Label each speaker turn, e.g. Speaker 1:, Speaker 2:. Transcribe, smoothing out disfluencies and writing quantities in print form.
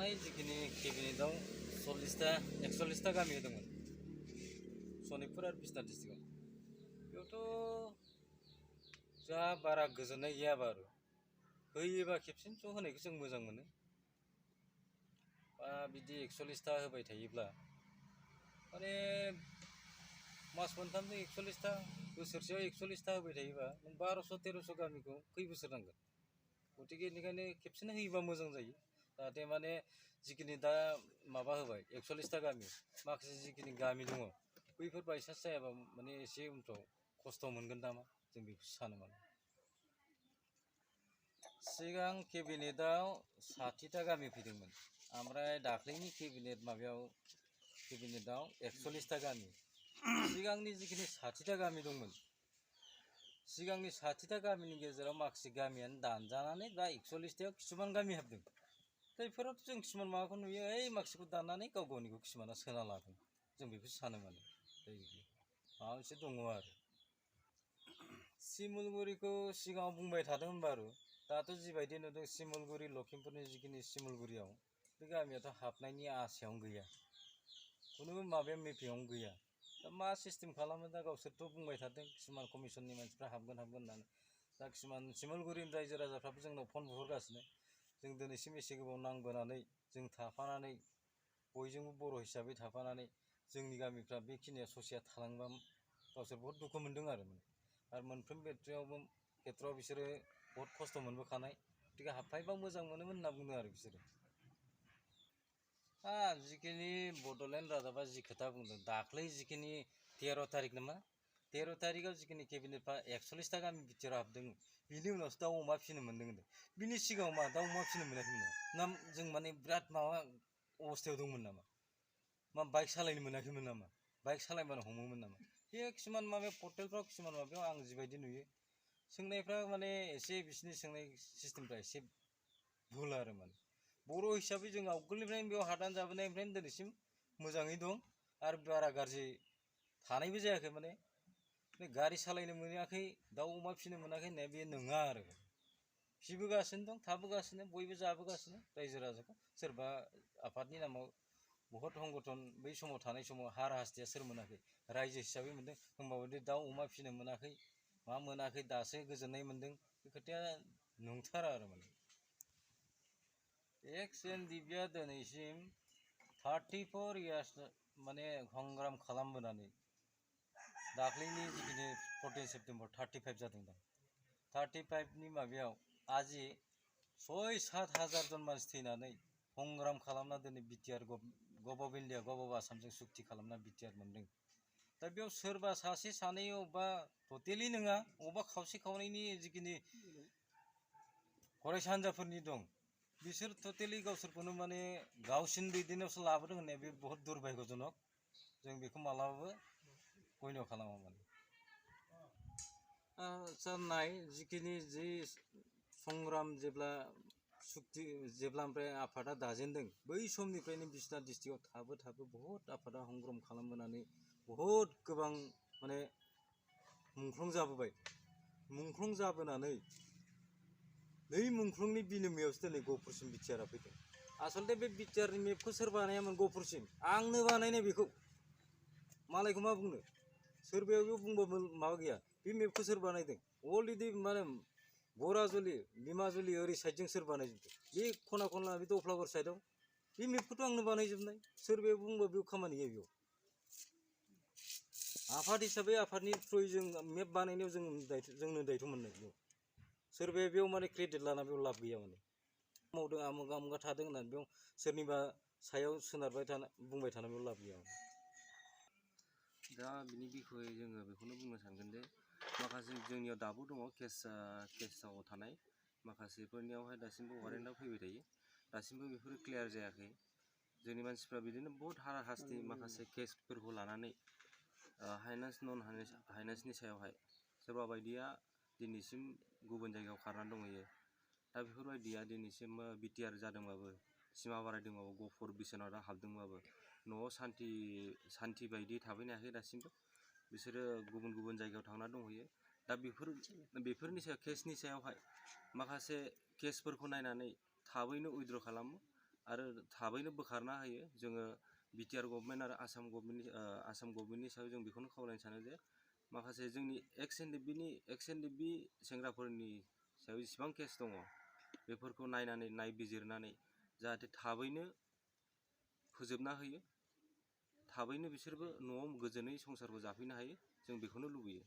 Speaker 1: थांनाय जिखिनि केबिनेटआव 41टा गामि होदोंमोन सनितपुर आरो बिसनाथ डिस्ट्रिक्टआव बेयावथ' जोंहा बारा गोजोननाय गैया बारु होयोबा खेबसेनो ज' होनायखौ जों मोजां मोनो बा बिदि 41टा होबाय थायोब्ला माने मास मोनथामजों 41टा बोसोरसेयाव 41टा होबाय थायोबा नों 1200-1300 गामिखौ खै बोसोर नांगोन गतिके बेनिखायनो खेबसेनो होयोबा मोजां जायो जाहाथे माने जिखिनि दा माबा होबाय 41टा गामि माखासे जिखिनि गामि दङ बैफोर बायसान्स जायाबा माने एसे उनफ्राव खस्थ' मोनगोन नामा जों बेखौ सानो माने सिगां केबिनेटआव 60टा गामि फैदोंमोन ओमफ्राय दाख्लैनि केबिनेटआव 41टा गामि सिगांनि जिखिनि 60टा गामि दंमोन सिगांनि 60टा गामिनि गेजेराव माखासे गामियानो दानजानानै दा 41टायाव किसुमान गामि हाबदों दा बेफोरावथ' जों किसुमान माबाखौ नुयो ओइ माखासेखौ दाननानै गाव गावनिखौ किसुमाना सोना लादों जों बेखौ सानो माने माबा मोनसे दङ आरो सिमुलगुरिखौ सिगाङाव बुंबाय थादोंमोन बारु दाथ' जिबायदि नुदों सिमुलगुरि लखिमपुरनि जिखिनि सिमुलगुरियाव बे गामियाथ' हाबनायनि आसायावनो गैया खुनु माबाया मेपिङावनो गैया दा मा सिस्टेम खालामो दा गावसोरथ' बुंबाय थादों किसुमान कमिसननि मानसिफ्रा हाबगोन होननानै दा किसुमान सिमुलगुरिनि रायजो राजाफ्राबो जोंनाव फन बुहरगासिनो जों दिनैसिम एसे गोबाव नांबोनानै जों थाफानानै बयजोंबो बर' हिसाबै थाफानानै जोंनि गामिफ्रा बेखिनिया ससेया थालांबा गावसोर बहुत दुखु मोनदों आरो मोनफ्रोम खेथ्रआव बिसोरो बहुत खस्थ' मोनबोखानाय गतिके हाबफायोबा मोजां मोनोमोन होनना बुंदों आरो बिसोरो जिखिनि बड'लेण्ड रादाबा जि खोथा बुंदों दाख्लै जिखिनि 13 तारिख नामा 13 तारिखआव जिखिनि केबिनेटआ 41टा गामि बिटिआराव हाबदों बिनि उनावसो दाउ अमा फिसिनो मोनदों होनदों बिनि सिगाङाव मा दाउ अमा फिसिनो मोनाखैमोन ना जों माने बिराद माबा अबस्थायाव दंमोन नामा मा बाइक सालायनो मोनाखैमोन नामा बाइक सालायबानो हमोमोन नामा बे किसुमान माबायाव पर्टेलफ्राव किसुमान माबायाव आं जिबायदि नुयो सोंनायफ्रा माने एसे बिसोरनि सोंनाय सिस्टेमफ्रा एसे भुल आरो माने बर' हिसाबै जों आवगोलनिफ्रायनो बेयाव हादान जाबोनायनिफ्रायनो दिनैसिम मोजाङै दं आरो बारा गाज्रि थानायबो जायाखै माने गारि सालायनो मोनाखै दाउ अमा फिसिनो मोनाखै होननाया बे नङा आरो फिसिबोगासिनो दं थाबोगासिनो बयबो जाबोगासिनो रायजो राजाखौ सोरबा आफादनि नामाव बहुत संगठन बै समाव थानाय समाव हार हास्थिया सोर मोनाखै रायजो हिसाबै मोनदों होमबाबो दाउ अमा फिसिनो मोनाखै मा मोनाखै दासो गोजोननाय मोनदों बे खोथाया नंथारा आरो माने एक्स एनडिपिआ दिनैसिम 34 इयार्स माने संग्राम खालामबोनानै दाख्लैनि जिखिनि 14 सेप्तेम्बर 35 जादों दा 35नि माबायाव आजि 6-7 हाजार जन मानसि थैनानै संग्राम खालामना दिनै BTR gov of India gov of आसामजों सुक्ति खालामना बिटिआर मोनदों दा बेयाव सोरबा सासे सानै अबेबा टटेलि नङा अबेबा खावसे खावनैनि जिखिनि फरायसा हान्जाफोरनि दं बिसोर टटेलि गावसोरखौनो माने गावसिनि दैदेननायावसो लाबोदों होननाया बे बहुत दुर्भाग्यजनक जों बेखौ मालाबाबो गयन खालामा माने नाय जिखिनि जि संग्राम जेब्ला सुक्ति जेब्ला ओमफ्राय आफादा दाजेनदों बै समनिफ्रायनो बिसनाथ डिस्ट्रिक्टआव थाबो बहुत आफादा संग्राम खालामबोनानै बहुत गोबां माने मुंख्लं जाबोबाय मुंख्लं जाबोनानै नै मुंख्लंनि बिनिमयावसो दिनै गहपुरसिम बिटिआरआ फैदों आसलथे बे बिटिआरनि मेपखौ सोर बानायामोन गहपुरसिम आंनो बानायनाय बेखौ मालायखौ मा बुंनो सोरबायाव बुंबाबो माबा गैया बे मेपखौ सोर बानायदों अलरेडि माने बराजुलि बिमाजुलि ओरै साइडजों सोर बानायजोबदों बे खना खनला बे दफ्लागर साइडआव बे मेपखौथ' आंनो बानायजोबनाय सोरबाया बुंबा बेयाव खामानि गैया बेयाव आफाद हिसाबै आफादनि थ्रुयै जों मेप बानायनायाव जोंनो दायथ' मोननाय बेयाव सोरबाया बेयाव माने क्रेडिट लाना बेयाव लाब गैया माने मावदों आमुगा आमुगा थादों होननानै बेयाव सोरनिबा सायाव सोनारबाय थाना बुंबाय थाना बेयाव लाब गैया
Speaker 2: दा बिनि बिखयै जोङो बेखौनो बुंनो सानगोन जे माखासे जोंनियाव दाबो दङ केसाव थानाय माखासेफोरनियावहाय दासिमबो वारेन्टआ फैबाय थायो दासिमबो बेफोरो क्लियार जायाखै जोंनि मानसिफ्रा बिदिनो बहुत हाराहास्ति माखासे केसफोरखौ लानानै हाइनान्स नन हाइनान्सनि सायावहाय सोरबा बायदिया दिनैसिम गुबुन जायगायाव खारनानै दंहैयो दा बेफोरबायदिया दिनैसिम बिटिआर जादोंबाबो सिमा बारायदोंबाबो गहपुर बिश्वनाथआ हाबदोंबाबो न'आव सान्थि बायदि थाफैनो हायाखै दासिमबो बिसोरो गुबुन गुबुन जायगायाव थांना दंहैयो दा बेफोरनि सायाव केसनि सायावहाय माखासे केसफोरखौ नायनानै थाबैनो उइद्र' खालामो आरो थाबैनो बोखारना होयो। जोङो बिटिआर गभर्नमेन्ट आरो आसाम गभर्नमेन्टनि सायाव जों बेखौनो खावलायनो सानो जे माखासे जोंनि एक्स एनडिएफबि सेंग्राफोरनि सायाव जेसेबां केस दङ बेफोरखौ नायबिजिरनानै जाहाथे थाबैनो फोजोबना होयो, थाबैनो बिसोरबो न'आव गोजोनै संसारखौ जाफैनो हायो, जों बेखौनो लुबैयो।